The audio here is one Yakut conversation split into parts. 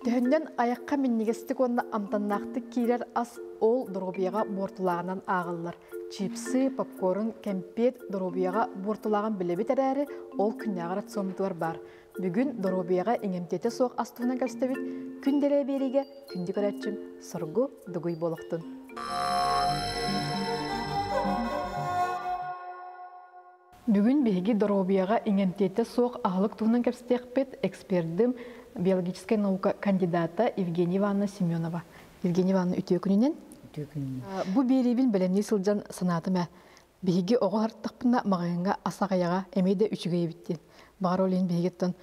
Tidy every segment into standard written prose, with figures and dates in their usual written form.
Төһөннөн айахха минньигэстик уонна амтаннаахтык киирэр ас ол доруобуйаҕа буортулааҕынан ааҕыллар. Чипсы, попкорн, кэмпиэт доруобуйаҕа буортулааҕын билэбит эрээри, ол күннээҕи рациоммутугар баар. Бүгүн доруобуйаҕа иҥэмтиэтэ суох ас туһунан көрсөбүт. Күн дэлэ биэриигэ күндү көрөөччүм Соргу Дугуй буолуохтун. Бүгүн биһиги доруобуйаҕа иҥэмтиэтэ суох аһылык туһунан кэпсэтиэхпит экспердим, биологическай наука кандидата Евгения Ивановна Семенова. Евгения Ивановна, үтүө күнүнэн. Үтүө күнүнэн. Бу биэриибин бэлэмнии сылдьан санаатым ээ. Биһиги оҕо артахпына маҕаһыыҥҥа ас аҕыйаҕа эмиэ да үчүгэй эбит диэн. Баҕар ол иһин биһигиттэн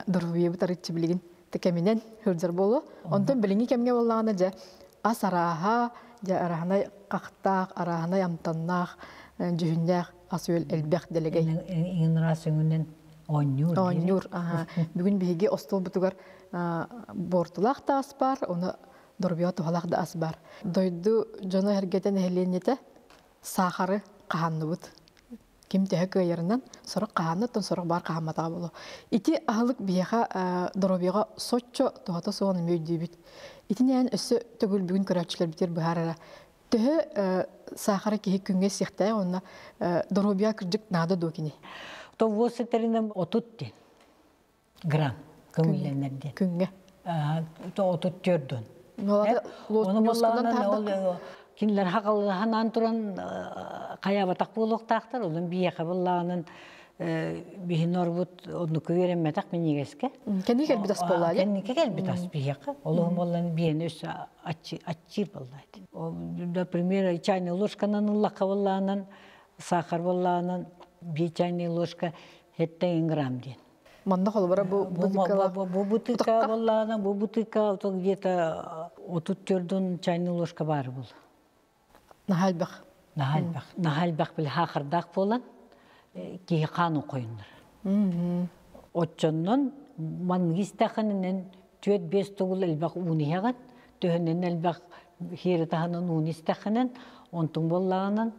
доруобуйабыт арыыччы билигин кэминэн сылдьар буолуо. Онтон билиҥҥи кэмҥэ буоллаҕына дьэ ас арааһа, дьэ арааһынай хахтаах, арааһынай амтаннаах, дьүһүннээх ас-үөл элбэх дэлэгэй. Иҥин ыраас өҥүнэн оонньуур. Оонньуур. Бүгүн биһиги остуолбутугар буортулаах да ас баар, ону доруобуйаҕа туһалаах да ас баар. Дойду дьоно-сэргэтэ нэһилиэнньэтэ саахары хаһанныбыт. Ким төһө кыайарынан, сорох хаһаанна, оттон сорох баар хаһамматаҕа буолуо. Ити аһылык биһиэхэ доруобуйаҕа соччо туһата суоҕун эмиэ өйдүүбүт. Итинэн өссө төгүл бүгүн көрөөччүлэрбитигэр быһаарара. Төһө саахара киһи күҥҥэ сиэхтээх уонна доруобуйа кырдьык наада дуо кини? Тобуос этэринэн отут диэн грамм көҥүллэнэр диэн. Күҥҥэ. Отут төрдүн. Ону буллаҕына кинилэр хахаллаһанаан туран хайаабатах буолуохтаахтар. Онон биһиэхэ буллаҕынан биһин орбут оннуку үөрэммэтэх минньигэскэ. Кэнники кэлбит ас буоллаа дии. Кэнники кэлбит ас биһиэхэ. Олоһун боллан биһини өссө аччыыр буоллаа. Например, чайная ложканан ыллахха буоллаҕынан, сахар буоллаҕынан биир чайная ложка 70 грамм диэн. Манна холобура бу бу бутылка буоллаҕына, бу бутылка где-то 34 чайная ложка баар буолла. Наһаа элбэх. Наһаа элбэх. Наһаа элбэх били хаахардаах буолан киһи хаан окойуннар. Оччоннон манныгы истэхининэн түөрт биэс тугул элбэх уун иһэҕин, төһөнөн элбэх хиэри таһынан уун истэхинэн, онтуҥ буоллаҕынан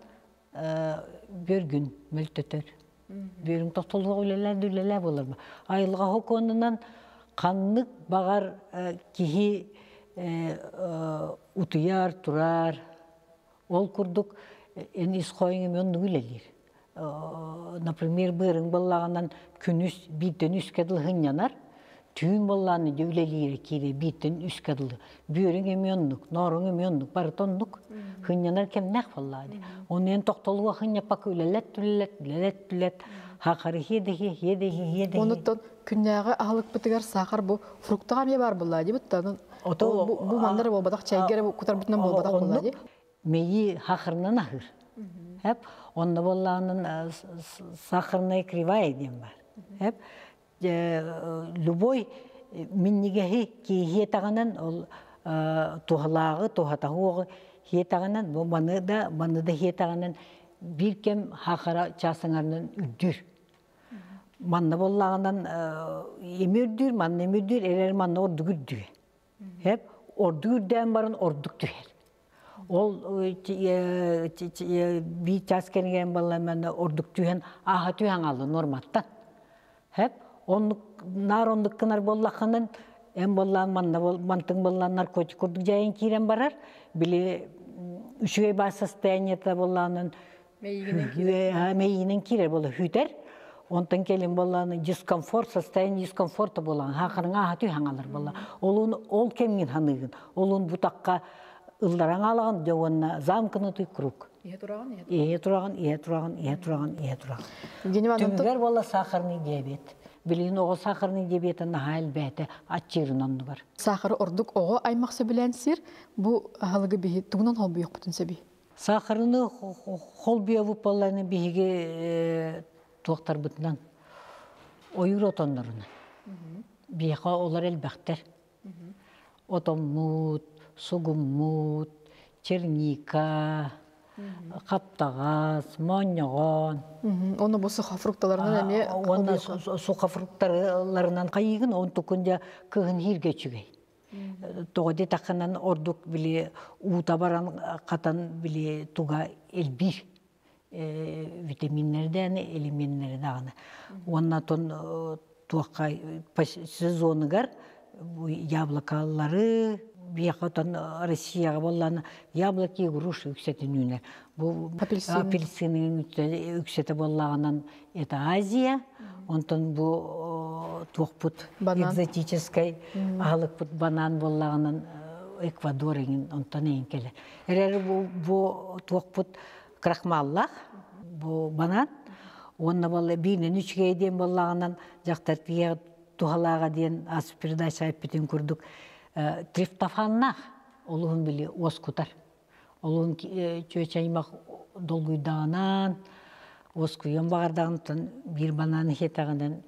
бөргүн мөлтөтөр. Бүөрүҥ тохтолуох үлэлээ үлэлээ буолар. Айылҕа хокуонунан ханнык баҕар киһи утуйар, турар. Ол курдук эн ис хоойуҥ эмиэ оннук үлэлиир. Например, быарыҥ буоллаҕынан күнүс бииртэн үскэ дылы сынньанар, түүн буоллаҕына дьэ үлэлиирэ киирэ бииртэн үскэ дылы. Бүөрүҥ эмиэ оннук, нооруҥ эмиэ оннук, барыта оннук. Сынньанар кэмнээх буоллаҕа дии. Ону эн тохтолуга сынньаппакка үлэлэт, үлэлэт, үлэлэт, үлэлэт, саахары иһиэ да иһиэ, иһиэ да иһиэ, иһиэ да иһиэ. Онуттан күннээҕи аһылыкпытыгар саахар бу фруктаҕа эмиэ баар буоллаа дии буттанын. Бу манна эрэ буолбатах, чэйгэ эрэ кутарбытынан буолбатах буоллаа дии. Мэйии сахарынан аһыыр. Эп онно буоллаҕынан сахарная кривая диэн баар. Эп любой минньигэһи киһиэтэҕинэн ол туһалааҕы туһатаһуоҕу хиэтэҕинэн бу маны да маны да хиэтэҕинэн биир кэм сахара чаас аҥарынан үрдүүр. Манна буоллаҕынан эми үрдүүр, манна эми үрдүүр, эрэр манна ордук үрдүүр. Эп ордук үрдээн баран ордук түһэр. Ол биир час кэнигэн балламана ордук түһэн ааха түһэн алды норматтан. Хеп оннук наар оннук гынар буоллаххынан эн боллаан манна мантыҥ боллаан наркотик курдук дьайан киирэн барар. Били үчүгэй баас состояниета боллаанын мэйиинэн киирэр буола хүтэр. Онтон кэлин боллааны дискомфорт, состояние дискомфорта буолан хахарыңа аха түһэн алар буолла. Олун ол кэмҥин ханыгын. Олун бутакка ылларан алаҕын дьэ уонна замкнутый круг. Иһэ тураҕын, иһэ тураҕын, иһэ тураҕын, иһэ тураҕын, иһэ тураҕын. Түмүгэр буолла сахарный диабет. Билигин оҕо сахарный диабета наһаа элбээтэ аччыырын оннугар. Сахары ордук оҕо аймах сөбүлээн сир. Бу аһылыгы биһи тугунан холбуйуохпутун сөбүй? Сахарыны холбуйабыт буоллаҕына биһиги туохтарбытынан ойуур отоннорунан. Биһиэхэ олор элбэхтэр. Отоммут, сугуммут, черника, хаптаҕас, моонньоҕон. Оны бу сухофрукталарынан эмиэ Уонна сухофрукталарынан хайыгын, онтукун дьэ кыһын иһиргэ үчүгэй. Тоҕо диэтэххинэн ордук били уута баран хатан били туга элбиир витаминнэрдээн элеменнэри даҕаны. Уонна тон туохха сезоныгар яблокалары биэхэ отон Россияҕа буоллаана яблоки и груши үксэтин үүнэр. Бу апельсины үксэтэ буоллаҕынан это Азия, онтон бу туохпут экзотическай аһылыкпыт банан буоллаҕынан Эквадор эҥин онтон эҥин кэлэр. Эрээри бу, бу туохпут крахмаллаах бу банан уонна буолла бииринэн үчүгэй диэн буоллаҕынан дьахтар тиийэ туһалааҕа диэн ас передача эппитин курдук триптофаннаах олуһун били уоскутар. Олуһун чүөчэймэх долгуйдаҕынан уоскуйуон баҕардаҕынтан биир банан иһиэтэҕинэн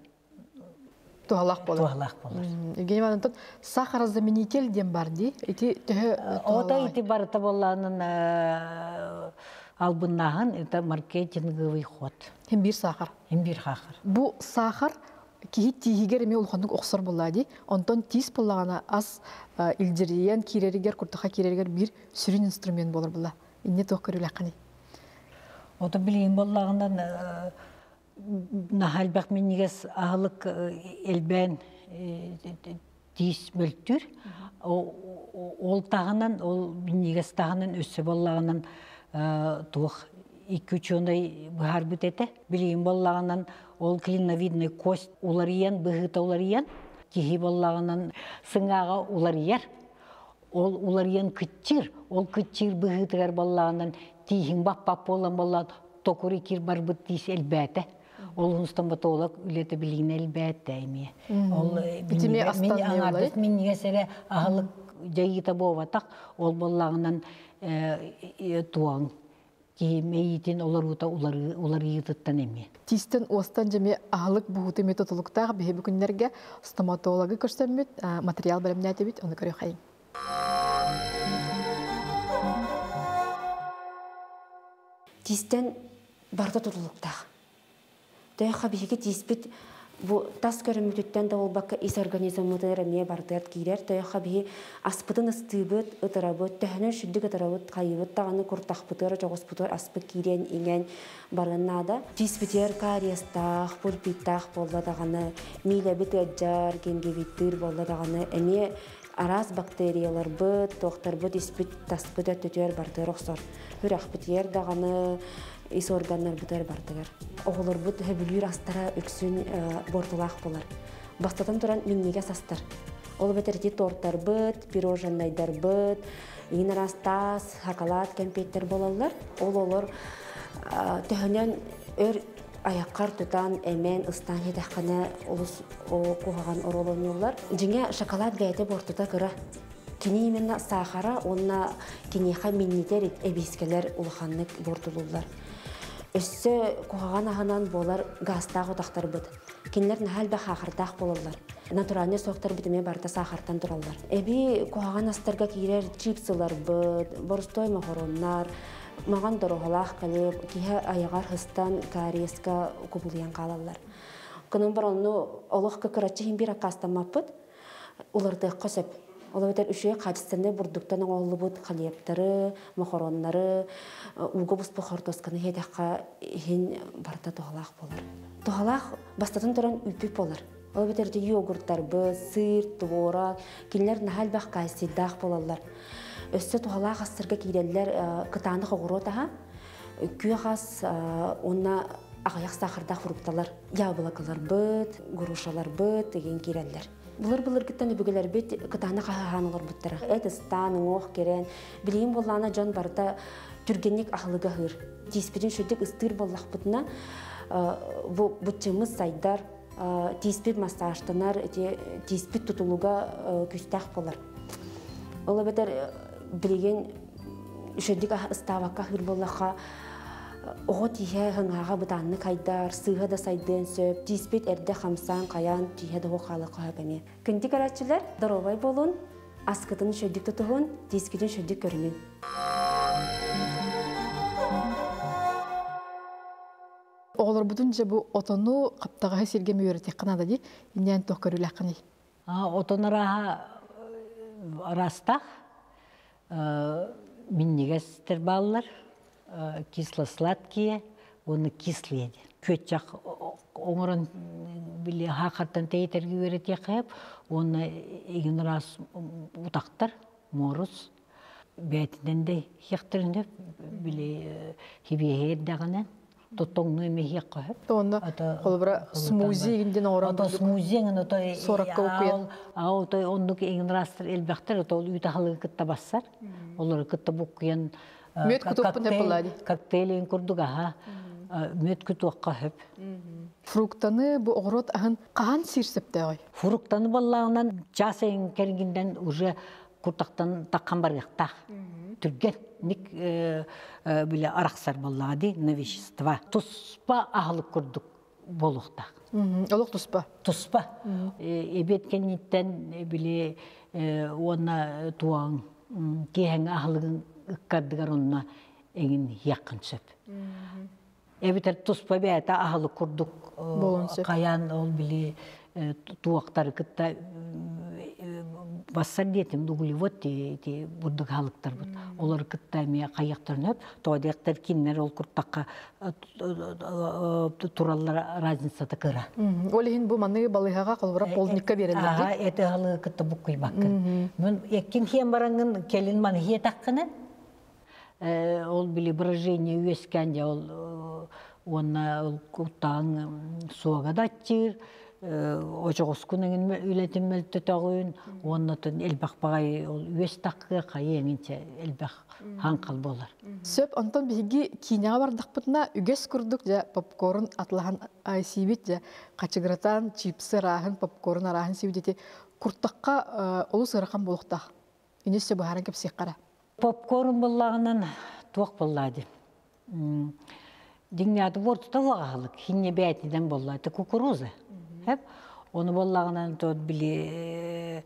туһалаах болар. Туһалаах болар. Евгений Ивановна, сахарозаменитель диэн бар дии. Ити төһө Ото ити барыта боллаанын албыннааһын это маркетинговый ход. Хим бир сахар. Хим бир сахар. Бу сахар киһи тииһигэр эмиэ улаханнык охсор буоллаа дии. Онтон тиис буоллаҕына ас илдьирийэн киирэригэр, куртаха киирэригэр биир сүрүн инструмент буолар буолла. Инне туох көрүүлээххиний? Ото билигин буоллаҕынан наһаа элбэх минньигэс аһылык элбээн тиис мөлтүүр. Ол таһынан, ол минньигэс таһынан өссө буоллаҕынан туох икки учуонай быһаарбыт этэ. Билигин буоллаҕынан ол клиновидный кость уларыйан, быһыыта уларыйан, киһи буоллаҕынан сыҥааҕа уларыйар. Ол уларыйан кыччыыр, ол кыччыыр быһыытыгар буоллаҕынан тииһиҥ баппап буолан буоллаҕын токур икир барбыт тиис элбээтэ. Ол стоматолог үлэтэ билигин элбээтэ эмиэ. Ол аҥаардас минньигэс эрэ аһылык дьайыыта буолбатах, ол буоллаҕынан туоҥ киһи мэйиитин олоруута уларыйыытыттан эмиэ. Тиистэн уостан дьэми аһылык буһууту эмиэ тутулуктаах биһи бу күннэргэ стоматологы көрсөммүт материал бэлэмнээтибит, ону көрүөххэйиҥ. Тиистэн барыта тутулуктаах. Төһө биһиги тииспит бу тас көрүммүтүттэн да буолбакка ис организммытыгар эмиэ барытыгар киирэр. Төһө биһи аспытын ыстыыбыт, ытырабыт, төһөнөн сүрдүк ытырабыт, хайыбыт даҕаны куртахпытыгар, дьоҕуспутугар аспыт киириэн иҥэн барыан наада. Тииспитигэр кариестаах, пульпиттаах буолла даҕаны, миилэбит ыалдьар, гингивиттыыр буолла даҕаны эмиэ араас бактерияларбыт, туохтарбыт испит, таспыт өттүтүгэр барытыгар охсор. Үрэхпитигэр даҕаны, ис органнарбытыгар барытыгар. Оҕолорбут сөбүлүүр астара үксүн буортулаах буолар. Бастатан туран минньигэс астар. Ол эбэтэр ити тортарбыт, пироженнайдарбыт, иин араас таас, шоколад кэмпиэттэр буолаллар. Ол олор төһөнөн өр айаххар тутан, эмэн, ыстаан иһитэххинэ олус куһаҕан оруолоннуллар. Дьиҥэ шоколад бэйэтэ буортута кыра. Кини именно сахара уонна киниэхэ минньитэр эбиискэлэр улаханнык буортулууллар. Өссө куһаҕан аһынан буолар гаастаах утахтарбыт. Кинилэр наһаа элбэх саахардаах буолаллар. Натуральнай соктарбыт эмиэ барыта саахартан тураллар. Эбии куһаҕан астарга киирэр чипсыларбыт, боростуой мохоруоннар, маҕан доруоһалаах калип киһи айаҕар сыстан кариеска кубулуйан хаалаллар. Кынын бар онну олох кыкыраччы иһин биир аккаастаммаппыт, уларытыахха сөп. Ол эбэтэр үчүгэй качественнай бурдуктан оҥоһуллубут халиэптары, мохоруоннары, ууга буспут хортуосканы иһиэтэххэ иһин барыта туһалаах буолар. Туһалаах бастатан туран үүппүт буолар. Ол эбэтэр ити йогурттарбыт, сыр, творог, кинилэр наһаа элбэх кальцийдаах буолаллар. Өссө туһалаах астарга киирэллэр кытаанах оҕуруот аһа, күөх ас уонна аҕыйах саахардаах фрукталар, яблокаларбыт, грушаларбыт деген киирэллэр. Былыр-былыргыттан өбүгэлэрбит кытаанах аһаан олорбуттара. Эт ыстаан, уҥуох кирэн, билигин буоллаҕына дьон барыта түргэнник аһылыга аһыыр. Тииспитин сүрдүк ыстыыр буоллахпытына, бу быччыммыт сайдар, тииспит массажтанар, ити тииспит тутулуга күүстээх буолар. Ол эбэтэр билигин үчүгэйдик ыстаабакка аһыыр буоллахха, оҕо тииһэ хыҥааҕа бытааннык хайдар, сыыһа да сайдыан сөп, тииспит эрдэ хамсаан, хайаан тииһэ да хаалыахха сөп эмиэ. Күндү көрөөччүлэр, доруобай буолун, аскытын үчүгэйдик тутуһун, тиискитин үчүгэйдик көрүнүн. Оҕолорбутун дьэ бу отону хаптаҕаһы сиргэ үөрэтиэххэ наада дии. Иннээн туох көрүүлээххиний? Отон арааһа Араастаах минньигэстэр бааллар, кисло-сладкие уонна кислые диэн. Күөччэх оҥорон били хаахартан тэйитэргэ үөрэтиэххэ сөп уонна игин араас утахтар, муорус бээтинэн да иһиэхтэрин сөп, били хибиэһи эрдэҕинэ тоттоҥну эмиэ иһиэххэ сөп. Онно холобура смузи игин диэн оҥорон Ото смузи эҥин ото Суоракка укуйан. ото оннук игин араастар элбэхтэр ото ол үүт аһылыгы кытта бассар. Олору кытта буккуйан Мүөт кутуохпун сөп буоллаа дии. Коктейлин курдук аха мүөт кутуохха сөп. Фруктаны бу оҕуруот аһын хаһан сиир сөптөөҕүй? Фруктаны баллааҕынан час эйин кэргинден уже куртахтан таххан барыахтаах. Түргэн ник биле арахсар боллаҕа ди на вещества. Туспа аһылык курдук буолуохтаах. Олох туспа. Туспа. Эбиэт кэнниттэн били уонна туаҥ киэһэҥ аһылыгын ыккардыгар онно эҥин иэххин сөп. Эбэтэр туспа бэйэтэ аһылык курдук хайаан ол били туохтары кытта бассар диэтим углевод ти бурдук аһылыктарбыт олор кытта эмиэ хайыахтарын сөп тоҕо диэхтэр кинилэр ол куртахха тураллар разницата кыра. Ол иһин бу маны балыыһаҕа холобура полдникка биэрэллэр дии. Эти аһылыгы кытта буккуйбаккын. Мин эккин хиэн бараҥҥын кэлин маны хиэтаххына Ол били выражение үөскээн дьэ ол уонна ол куттаҕыҥ суога да аччыыр, очоҕоскун эҥин үлэтин мөлтөтөҕүн уонна элбэх баҕайы ол үөс таххыа хайы эҥинчэ элбэх хаҥхал буолар. Сөп, онтон биһиги киинэҕэ бардахпытына үгэс курдук дьэ попкорн атылаһан сиибит дьэ хачыгыратан чипсы арааһын попкорн арааһын сиибит ити куртахха олус ыарахан буолуохтаах. Ини өссө быһааран кэпсиэххэ эрэ. Попкорн буллаҕынан туох буоллаа дии. Дьиҥнээти буортута аһылык хинне бээтинэн буолла это кукуруза. Хэп. Ону буоллаҕынан тот били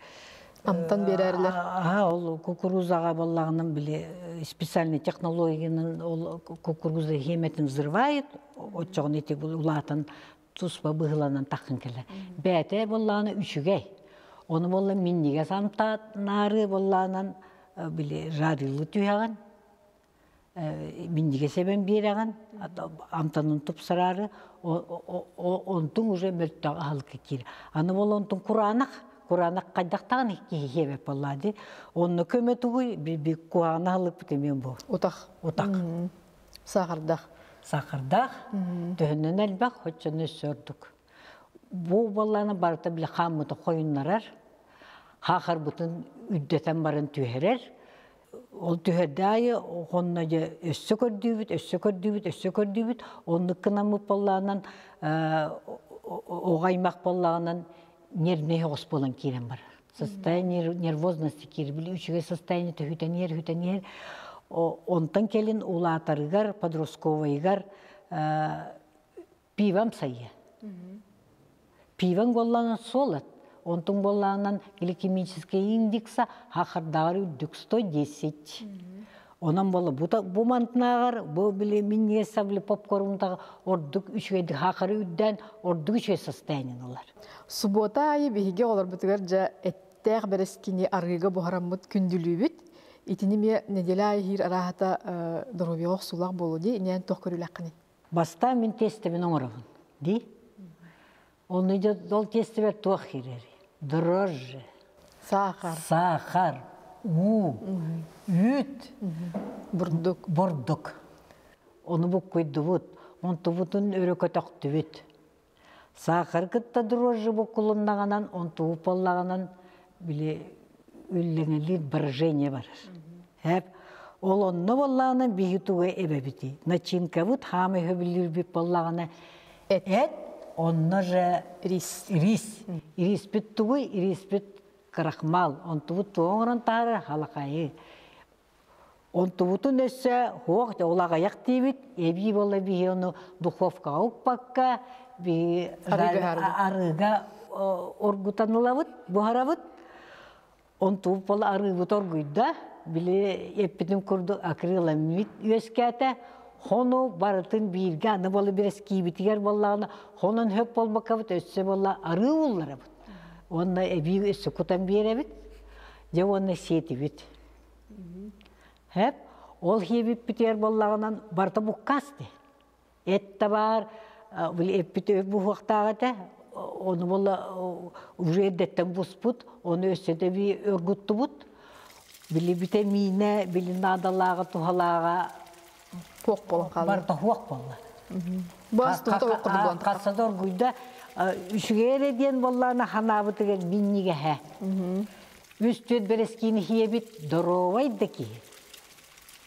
Амтан биэрээрлэр. Аха ол кукурузаҕа буоллаҕынан били специальный технологиянан ол кукуруза хиэмэтин взрывает, оччоҕуна ити улаатан туспа быһыыланан таххан кэлэр. Бээтэ буоллаҕына үчүгэй. Ону буолла минньигэс амтанаары буоллаҕынан били жарилы түһэҕин, минньигэс эбэн биэрэҕин, амтанын тупсараары, онтуҥ уже мөлтөх аһылыкка киирэр. Аны буолла онтун кураанах, кураанах хайдахтаҕын киһи хиэбэт буоллаа дии. Онно көмө тугуй, би куһаҕан аһылыкпыт эмиэ бу. Утах. Утах. Саахардаах. Саахардаах. Төһөннөн элбэх, оччону өссө ордук. Бу буоллаана барыта били хааммыты хойуннарар, хаахарбытын үрдэтэн баран түһэрэр. Ол түһэрдэ аайы онно дьэ өссө көрдүүбүт, өссө көрдүүбүт, өссө көрдүүбүт. Оннук гынаммыт буоллаҕынан оҕо аймах буоллаҕынан нервнэй оҕус буолан киирэн барар. Состояние нервозности киирбили үчүгэй состояние төһүтэн иһэр, иһэр. Онтон кэлин улаатарыгар, подростковайыгар пивам сайы. Пиваҥ буоллаҕына суолат, онтуҥ буоллаҕынан гликемический индекса хахардаҕар үрдүк 110. Онон буолла бу, бу мантынааҕар бу били минньигэс били попкорнтаҕа ордук үчүгэйдик хахары үрдээн ордук үчүгэй состояние ылар. Субуота аайы биһиги оҕолорбутугар дьэ эттээх бэрэскини арыыга буһараммыт күндүлүүбүт. Итини эмиэ неделя аайы иһиир арааһата доруобуйаҕа охсуулаах буолуо дии. Инээн туох көрүүлээххиний? Бастаан мин тиэстэбин оҥоробун дии. Онно дьэ ол тиэстэбэр туох киирэрий? Дрожжи. Саахар. Саахар, уу, үүт, бурдук. Бурдук. Ону буккуйдубут, онтубутун өрө көтөхтүбүт. Саахар кытта дрожжи буккулуннаҕынан, онтубут буоллаҕынан били үллэҥэлиир брожение барар. Эп ол онно буоллаҕына биһи тугу эбэбитий? Начинкабыт хаамай хөбүлүүрбүт буоллаҕына эт онно же рис. Рис. Ириспит тугуй? Ириспит крахмал. Онтубут тугу оҥорон таһаарар халахайы. Онтубутун өссө хуох улаҕайах диибит, эбии буолла биһи ону духовкаҕа укпакка, биһи арыыга оргутан ылабыт, буһарабыт. Онтубут буолла арыыбыт оргуйда, били эппитим курдук акриламид үөскээтэ. Хону барытын бииргэ аны буолла бирэскиибитигэр буоллаҕына, хонон хөп буолбаккабыт өссө буолла арыы улларабыт. Уонна эбии өссө кутан биэрэбит. Дьэ уонна сиэтибит. Хэп, ол хиэбиппитигэр буоллаҕынан барыта буккаас дии. Эт да баар, били эппит буһуохтаах этэ, ону буолла уже эрдэттэн буспут, ону өссө да би өргуттубут. Били битэмиинэ, били наадалааҕа, туһалааҕа Хуох буолан хаалла. Барыта хуох буолла. Бу ас туһата хуох курдук буолан Хасса да оргуйда. Үчүгэй эрэ диэн буоллаҕына ханаабытыгар минньигэһэ. Үс түөрт бэрэскиини хиэбит доруобай да киһи.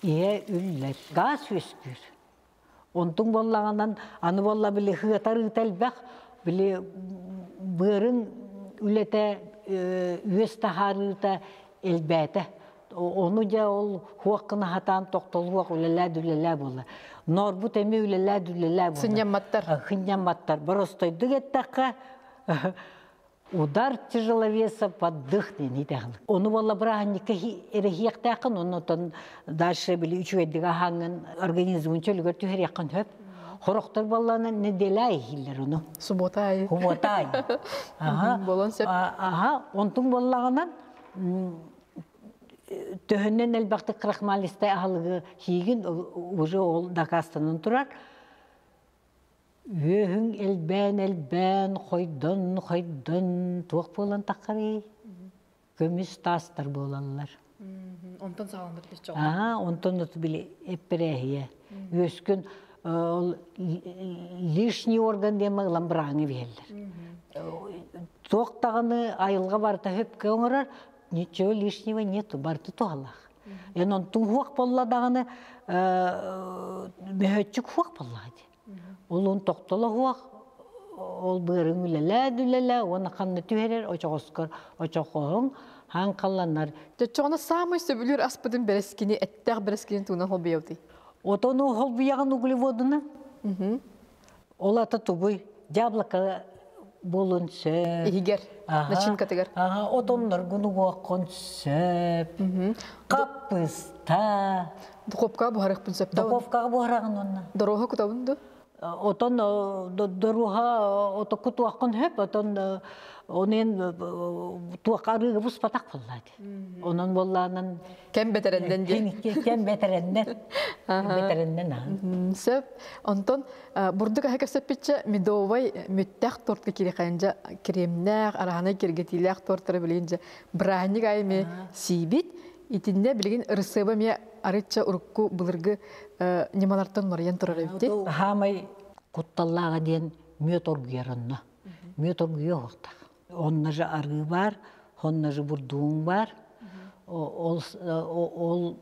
Иһэ үллэр. Гаас үөскүүр. Онтуҥ буоллаҕынан аны буолла били хыатар ыыта элбэх, били быарын үлэтэ үөс таһаарыыта элбээтэ. Ону дьэ ол хуох гына хатаан тохтолуох үлэлээ-үлэлээ буолла. Ноорбут эмиэ үлэлээ-үлэлээ буолла. Сынньамматтар. Сынньамматтар. Боростойдук эттэххэ, удар тяжеловеса под дых диэн итэҕэл. Ону буолла бырааһынньыкка эрэһиэхтээххин, оннотон дальше били үчүгэйдик аһааҥҥын организмын чөлүгэр түһэриэххин сөп. Хорохтор буоллаана неделя иһиллэр ону. Суббота айы. Суббота айы. Аха. Болон сөп. Аха. Онтуҥ буоллаҕынан төһөннөн элбэхтик крахмалистай аһылыгы хиигин уже ол дакаастанан турар. Үөһүҥ элбээн-элбээн, хойдон-хойдон туох буолан таххарый? Көмүс таастар буолаллар. Онтон саҕаланар түс Аа, онтон били эппэрээһийэ. Үөскүн ол лишний орган диэн ылан бырааҥы биһэллэр. Туох даҕаны айылҕа барыта хөпкө оҥорор, ничего лишнего нету, барыта туһалаах. Эн онтуҥ хуох буолла даҕаны мөһөччүк хуох буоллаҕа дии. Ол тохтоло хуох, ол быарыҥ үлэлээ-үлэлээ уонна ханна түһэрэр очоҕоскор очоҕоһуҥ хаан халланар. Чоччоҕуна саамай сөбүлүүр аспытын бэрэскини, эттээх бэрэскини тугунан холбуйабытый? Отону холбуйаҕын углеводунан. Ол ата тугуй? Яблоко буолун сөп. Иһигэр, начинкатыгар. Аха, отонноргун угуоххун сөп. Хаппыста. Духовкаҕа буһарыахпын сөп. Духовкаҕа буһараҕын онно. Доруоһа кутабын ду? Отон доруоһа отокку туоххун хөп, отон онен туохха арыыга буспатах буоллаат. Онон буоллаанан Кэм бэтэрэннэн диэн. Кэм бэтэрэннэн. Бэтэрэннэн аа. Сөп. Онтон бурдук аһы кэпсэппитчэ медовай мүттэх тортка кирихэйинжа кремнээх, араһанай киргэтиилээх тортары билигин дьэ бырааһынньык айы эмиэ сиибит. Итиннэ билигин ырысыаба эмиэ арычча урукку былыргы ньымалартан уларыйан турар эбит. Хаамай кутталлааҕа диэн мүөт оргуйар онно. Мүөт оргуйа оһохтах. Онно же арыы бар, онно же бурдуун бар. Ол, ол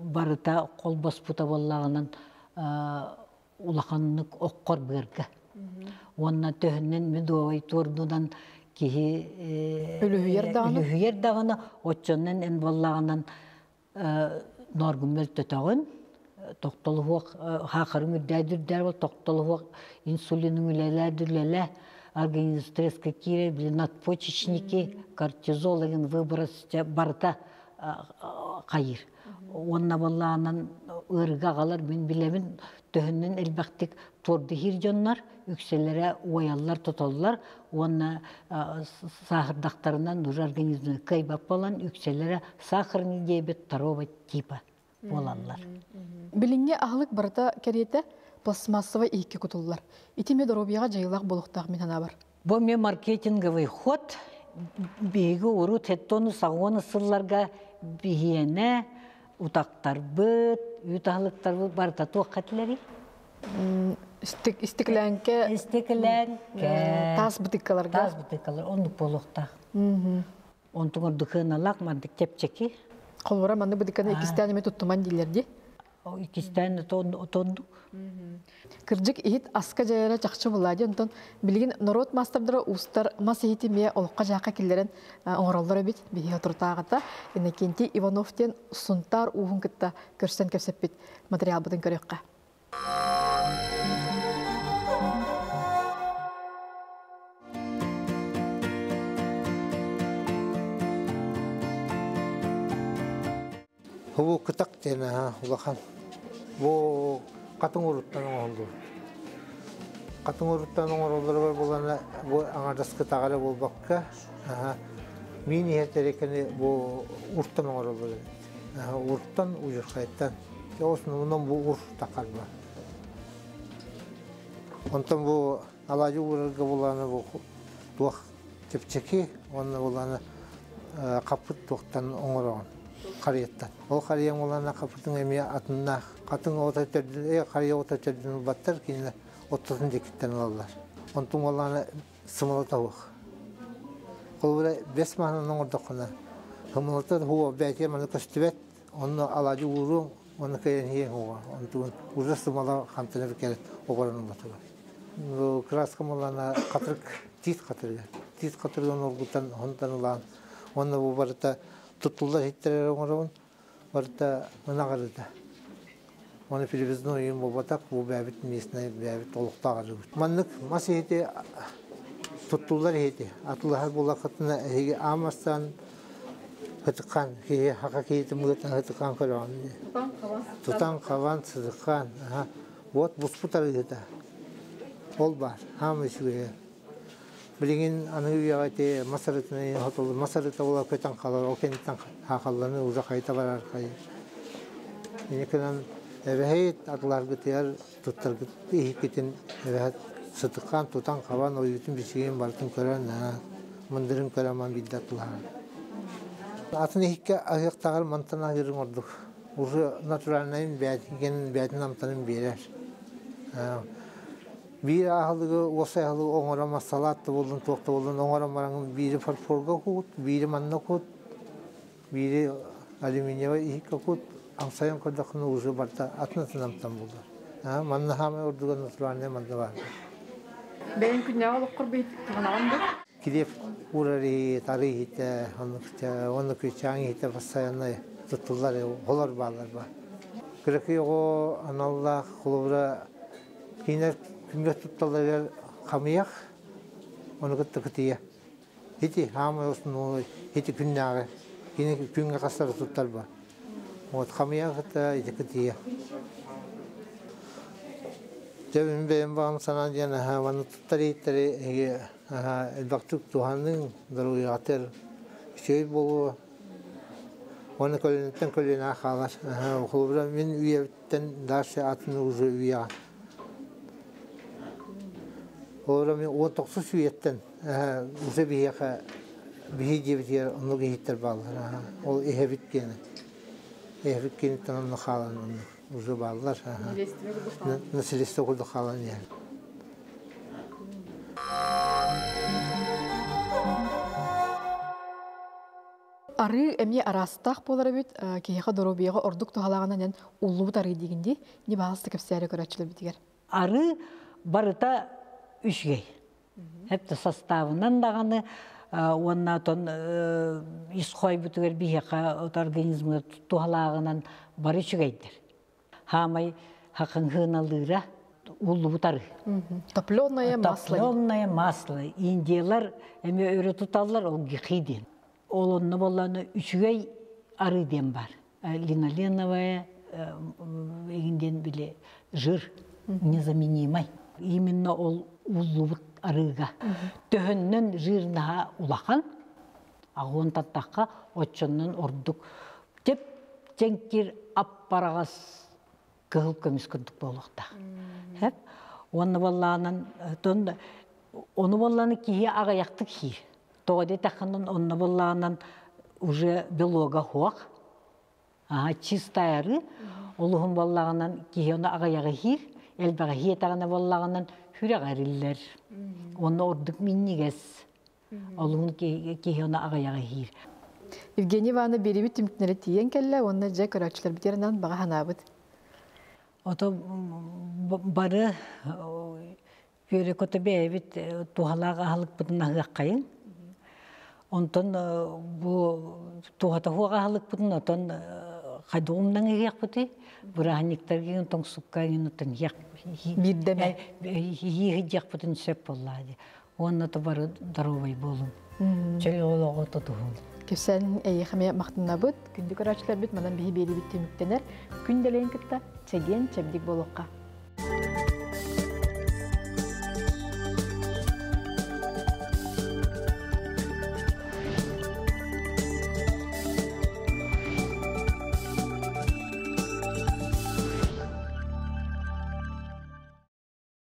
барыта холбоспута буоллаҕынан улаханнык оккор быарга. Уонна төһөннөн медовай туордунан киһи үлүһүйэр даҕаны үлүһүйэр даҕаны оччоннон эн буоллаҕынан норгун мөлтөтөҕүн тохтолуһуох хаахарыҥ үрдээдүрдээр бол тохтолуһуох инсулиныҥ үлэлээдүрүлэлээ организм стресскэ киирэр били надпочечники кортизол деген выброс барыта хайыр уонна буоллаҕынан ыарыыга аҕалар мин билэбин төһөннөн элбэхтик туордуһир дьоннор үксэлэрэ уойаллар тотоллор уонна саахырдахтарынан уже организмы кыайбат буолан үксэлэрэ сахарный диабет второго типа буолаллар. Билиҥҥи аһылык барыта кэриэтэ пластмассовай иһиккэ кутуллар. Ити эмиэ доруобуйаҕа дьайыылаах буолуохтаах мин санаабар. Бу эмиэ маркетинговый ход. Биһиги урут хеттону саҕуону сылларга биһиэнэ утактарбыт, үүт аһылыктарбыт барыта туохха этилэрий? Истиклээҥкэ Истиклээҥкэ таас бытыыккаларга таас бытыыккалар оннук буолуохтаах. Онтуҥ ордук сыаналаах маннык чэпчэки. Холобура маннык бытыыкканы иккистээн эмэ туттуман дииллэр дии. Иккистээн отоннук. Кырдьык иһит аска дьайара чахчы буолла дии. Онтон билигин норуот маастардара уустар мас иһити эмиэ олоххо-дьаһахха киллэрэн оҥороллор эбит. Биһиги отурутааҕыта Иннокентий Иванов диэн Сунтаар ууһун кытта көрсөн кэпсэппит материалбытын көрүөххэ. Бу кытак диэн улахан. Бу хатыҥ уруттан оҥоһуллубут. Хатыҥ уруттан оҥороллоругар булана бу аҥардас кытаҕа эрэ буолбакка, Миин иһэр тэриэлкэни бу уртан оҥороллор эбит. Уртан, удьурхайтан. Основном бу ур тахарба. Онтон бу алаадьы уурарга булааны бу туох чэпчэки уонна булааны хаппыт туохтан оҥороҕун харыйаттан. Ол харыйаҥ булаана хаппытыҥ эмиэ атыннаах. Хатыҥ оҕото төрдүн, харыйа оҕото төрдүн ылбаттар, кинилэр оттотун диэкиттэн ылаллар. Онтуҥ буоллаҕына сымалата суох. Холобура, бэс маһынан оҥордоххуна, сымалата суох бээтигэр маны көстүбэт, онно алаадьы ууруоҥ, уонна кыайан иһиэҥ уоҕа. Онтугун уже сымала хантан кэлэн оҕорон ылатылар. Краска буоллаҕына хатырык, тиит хатырыга. Тиит хатырыгын оргутан, онтон ылаан, уонна бу барыта туттуллар иһиттэр оҥоробун. Барыта ынах арыыта. Уонна привезной үйүн буолбатах, бу бэйэбит местнай бэйэбит олохтоох арыыбыт. Маннык мас иһити туттуллар иһити атылаһар буоллаххытына эһиги аан бастаан ытыкхан киһи хака киһитин быһыытынан ытыкхан көрөҕүн. Тутан хабан сытыкхан вот буспут арыыта. Ол баар хаам үчүгэйэ. Билигин аныгы үйэҕэ ити мас арыытынан хотулу мас арыыта буола көтөн хаалар, ол кэнниттэн хаахалланы уже хайта барар хайы. Инникинэн эбэһит атыларгытыгар туттаргыт иһиккитин эбэһэт сытыкаан тутан хабан ойуутун бичигин барытын көрөн мындырын көрөн ман биирдэ атылаһар. Атын иһиккэ аһыахтааҕар мантан аһыырыҥ ордук. Уже натуральнайын бээтин бээтин амтанын биэрэр. Биир аһылыгы, уопсай аһылыгы оҥорон салаат да буоллун, туох да буоллун оҥорон бараҥын биири фарфорга кут, биири манна кут, биири алюминиевай иһиккэ кут, амсайан көрдөххүнэ уже барыта атын-атын амтан буолар. Манна хаамай ордуга натуральнай манна баар. Бэйэҥ күннээҕи олоххор туһанаҕын дуо? Килиэп уурар иһит, арыы иһитэ, оннук күчээҥ иһитэ постоянно туттуллар, оҕолор бааллар ба. Кыракый оҕо аналлаах холобура Кинилэр күҥҥэ тутталларыгар хамыйах, ону кытта кытыйа. Ити хаамай основной ити күннээҕи кини күҥҥэ хастары туттарба. Вот хамыйах кытта ити кытыйа. Дьэ мин бэйэм баҕам санаан диэн аһа манна туттар иһиттэри эһиги аһа элбэхтик туһаныҥ, доруобуйаҕытыгар үчүгэй буолуо. Уонна көлүөнэттэн көлүөнэҕэ хаалар. Холобура мин үйэбиттэн дальше атын уже үйэҕэ. Холобура мин 19 үйэттэн уже биһиэхэ биһи дьиэбитигэр оннук иһиттэр бааллар. Ол иһэбит диэни. Иһэбит киниттэн онно хаалан онно уже бааллар. Наследство курдук хаалан иһэр. Арыы эмиэ араастаах буолар эбит. Киһиэхэ доруобуйаҕа ордук туһалааҕынан эн уллубут арыы диигин дии. Не баҕаласта кэпсээри көрөөччүлэрбитигэр. Арыы барыта үчүгэй. Хепте составынан даҕаны уонна отон ис хойбутугар биһиэхэ организмҥа туһалааҕынан бары үчүгэйдэр. Хаамай хакыҥһыналыыра уллубут арыы. Топленое масло. Топленое масло. Индиялар эмиэ өрө туталлар ол гихи диэн. Ол онно буоллаҕына үчүгэй арыы диэн бар. Линоленовая игин диэн били жир незаменимый. Именно ол уллубут арыыга. Төһөннөн жирнаһа улахан, аҕуон таттахха оччоннон ордук теп чэҥкир аппараҕас кыһыл көмүс курдук буолуохтаах. Хэп. Уонна буоллаҕынан тон ону буоллаҕына киһи аҕыйахтык сиир. Тоҕо диэтэххинэн онно буоллаҕынан уже белога суох. Аха чистая арыы. Олуһун буоллаҕынан киһи ону аҕыйаҕы сиир, элбэҕи сиэтэҕинэ буоллаҕынан сүрэҕэ эриллэр. Уонна ордук минньигэс. Олуһун киһи ону аҕыйаҕы сиир. Евгений Ивановна биэрибит түмүктэнэрэ тиийэн кэллэ уонна дьэ көрөөччүлэрбитигэр анаан баҕа санаабыт. Ото бары үөрэ-көтө бэйэбит туһалаах аһылыкпытын аһыаххайыҥ. Онтон бу туһата суох аһылыкпытын отон хайдах умнан иһиэхпитий? Бырааһынньыктарга тоҥсукка оттон Биирдэ иһиэхпитин сөп буоллаа дии. Уонна то бары доруобай буолуҥ. Чөл олоҕу тутуһуҥ. Кэпсээн эйиэхэ эмиэ махтанабыт. Күндү көрөөччүлэрбит манан биһи биэрибит түмүктэнэр. Күн дэлэйин кытта чэгиэн чэбдик буолуохха.